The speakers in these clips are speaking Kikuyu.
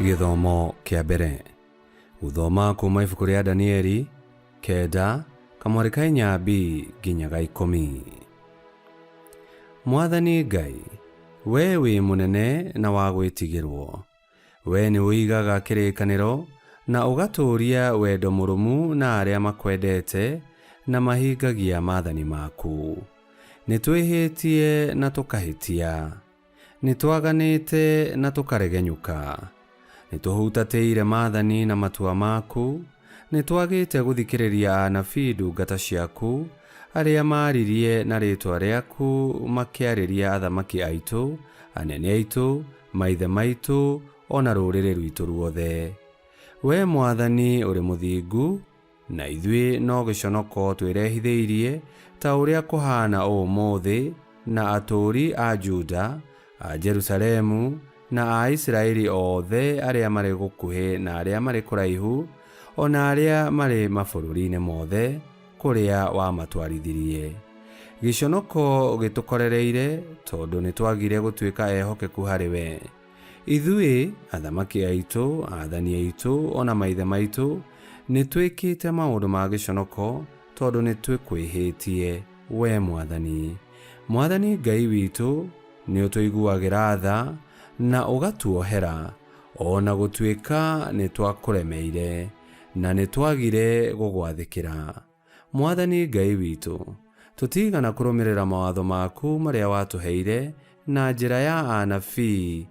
Gĩthomo kĩa mbere. Gũthoma kuma ibuku rĩa Danieli kenda kamweri ka inya B nginya ga ikũmi. Mwathani Ngai, wee wĩ mũnene na wa gwĩtigĩrwo. Wee nĩũigaga kĩrĩkanĩro na ũgatũũria wendo mũrũmu na arĩa makwendete na mahingagia maathani maku. Nĩtwĩhĩtie na tũkahĩtia. Nĩtwaganĩte na tũkaregenyũka. Nĩtũhutatĩire maathani na matua maku, nĩtwagĩte gũthikĩrĩria anabii ndungata ciaku, arĩa maaririe na rĩĩtwa rĩaku makĩarĩria athamaki aitũ, anene aitũ, maithe maitũ, o na rũrĩrĩ rwitũ ruothe. Wee Mwathani ũrĩ mũthingu, na ithuĩ no gĩconoko twĩrehithĩirie ta ũrĩa kũhaana ũmũthĩ, na atũũri a Juda, a Jerusalemu, na a Isiraeli othe arĩa marĩ gũkuhĩ na arĩa marĩ kũraihu, o na arĩa marĩ mabũrũri-inĩ mothe kũrĩa wamatwarithirie. Gĩconoko gĩtũkorereire tondũ nĩtwagire gũtuĩka ehokeku harĩ we. Ithuĩ, athamaki aitũ, aathani aitũ, o na maithe maitũ, nĩtwĩkĩte maũndũ ma gĩconoko tondũ nĩtũkwĩhĩtie, wee Mwathani. Mwathani Ngai witũ, nĩũtũiguagĩra tha na ũgatuohera, o na gũtuĩka nĩtwakũremeire na nĩtwagire gũgwathĩkĩra. Mwathani Ngai witũ, tũtiigana kũrũmĩrĩra mawatho maku marĩa watũheire na njĩra ya anabii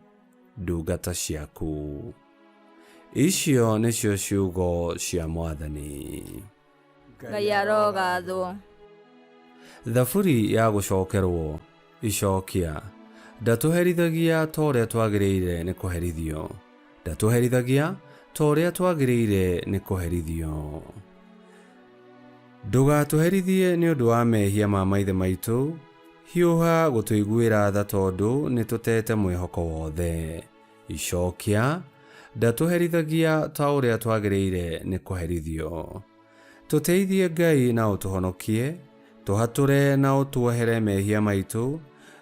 ndungata ciaku. Icio nĩcio ciugo cia Mwathani. Ngai arogathwo. Thaburi ya gũcokerwo. Icokia. Ndatũherithagia ta ũrĩa twagĩrĩire nĩ kũherithio. Ndatũherithagia ta ũrĩa twagĩrĩire nĩ kũherithio. Ndũgatũherithie nĩ ũndũ wa mehia ma maithe maitũ, hiũha gũtũiguĩra tha tondũ nĩtũtete mwĩhoko wothe. Icokia. Ndatũherithagia ta ũrĩa twagĩrĩire nĩ kũherithio. Tũteithie Ngai na ũtũhonokie, tũhatũre na ũtuohere mehia maitũ,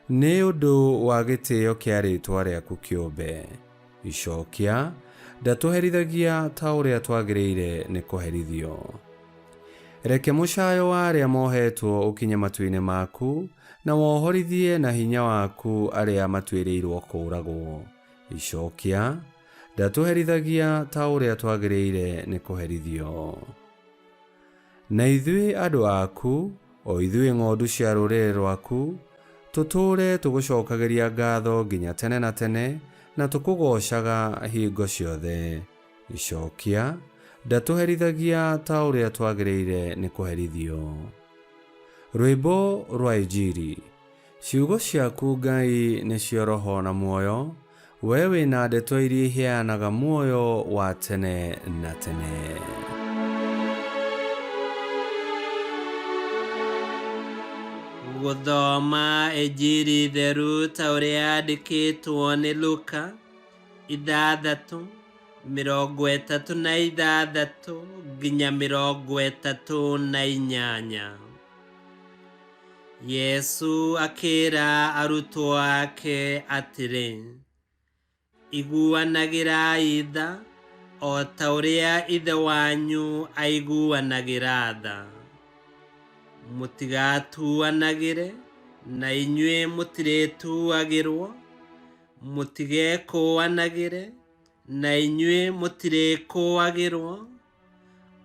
nĩ ũndũ wa gĩtĩo kĩa rĩĩtwa rĩaku kĩũmbe. Icokia, Ndatũherithagia ta ũrĩa twagĩrĩire nĩ kũherithio. Reke mũcayo wa arĩa mohetwo ũkinye matu-inĩ maku, na wohorithie na hinya waku arĩa matuĩrĩirwo kũũragwo. Icokia, Ndatũherithagia ta ũrĩa twagĩrĩire nĩ kũherithio. Na ithuĩ andũ aku, o ithuĩ ng'ondu cia rũrĩrĩ rwaku, tũtũũre tũgũcokagĩria ngatho nginya tene na tene, na tũkũgoocaga hingo ciothe. Icokia, Ndatũherithagia ta ũrĩa twagĩrĩire nĩ kũherithio. Rwĩmbo rwa Injiri. Ciugo ciaku Ngai nĩcio roho na muoyo, wee wĩ na ndeto iria iheanaga muoyo wa tene na tene. Gũthoma Injiri theru ta ũrĩa yandĩkĩtwo nĩ Luka, ithathatũ, 36 nginya 38. Yesu akĩra arutwo ake atĩrĩ, Iguanagĩrai tha o ta ũrĩa Ithe wanyu aiguanagĩra tha. Mũtigatuanagĩre, na inyuĩ mũtirĩtuagĩrwo, mũtigekũũanagĩre, na inyuĩ mũtirĩkũũagĩrwo.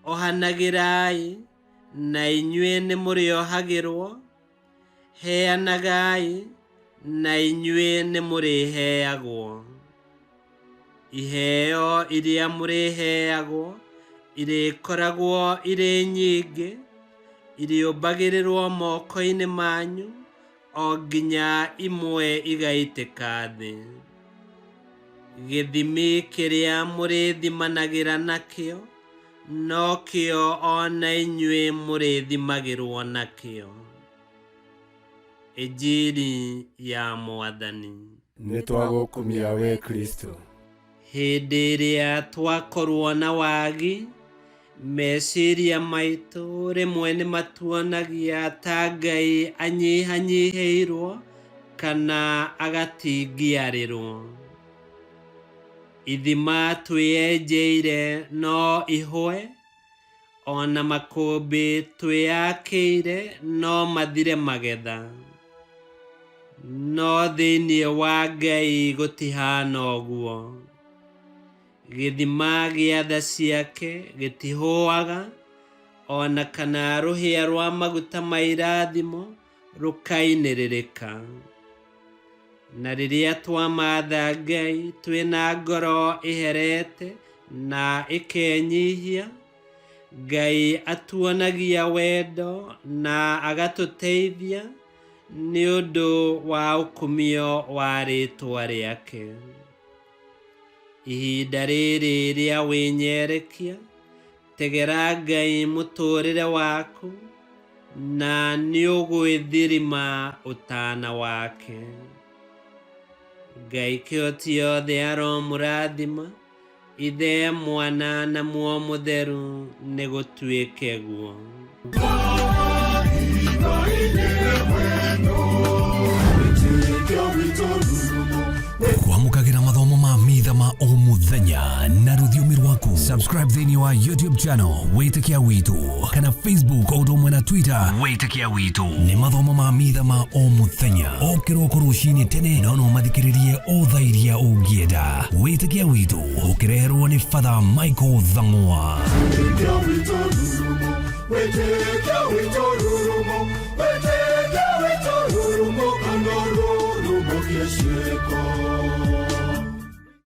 Ohanagĩrai, na inyuĩ nĩmũrĩohagĩrwo, heanagai, na inyuĩ nĩmũrĩheagwo. Iheo iria mũrĩheagwo irĩkoragwo irĩ nyingĩ, irĩũmbagĩrĩrwo moko-inĩ manyu o nginya imwe igaitĩka thĩ. Gĩthimi kĩrĩa mũrĩthimanagĩra nakĩo, nokĩo o na inyuĩ mũrĩthimagĩrwo nakĩo. Injiri ya Mwathani. Nĩtwagũkumia wee Kristo. Hĩndĩ ĩrĩa twakorwo na wagi, meciria maitũ rĩmwe nĩ matuonagia ta Ngai anyihanyihĩirwo kana agatingiarĩrwo. Ithima twĩyenjeire no ihũe, ona makũmbĩ twĩyakĩire no mathire magetha. No thĩinĩ wa Ngai gũtihana ũguo. Gĩthima gĩa tha ciake gĩtihũaga, ona kana rũhĩa rwa maguta ma irathimo rũkainĩrĩrĩka. Na rĩrĩa twamatha Ngai twĩna ngoro ĩherete na ĩkenyihia, Ngai atuonagia wendo na agatũteithia nĩ ũndũ wa ũkumio wa rĩĩtwa rĩake. Ihinda rĩrĩ rĩa wĩnyerekia, tegera Ngai mũtũũrĩre waku, na nĩũgwĩthirima ũtana wake. Ngai kĩhoti yothe aromũrathima, Ithe, Mwana na Muoyo Mũtheru, nĩgũtuĩke guo. Kwamũkagĩra mathomo ma mitha ma o mũthenya na rũthiomi rwaku. Subscribe thĩinĩ wa YouTube channel Wĩtĩkia Witũ kana Facebook o ũndũ ũmwe na Twitter Wĩtĩkia Witũ. Nĩ mathomo ma mitha ma o mũthenya o kĩroko rũcinĩ tene, no no mathikĩrĩrie o thaa iria ũngĩenda. Wĩtĩkia Witũ ũkĩreherwo nĩ Father Michael Thang'wa. Wĩtĩkia witũ rurumo, wĩtĩkia witũ rurumo, wĩtĩkia witũ rurumo, kana rurumo kĩciĩko.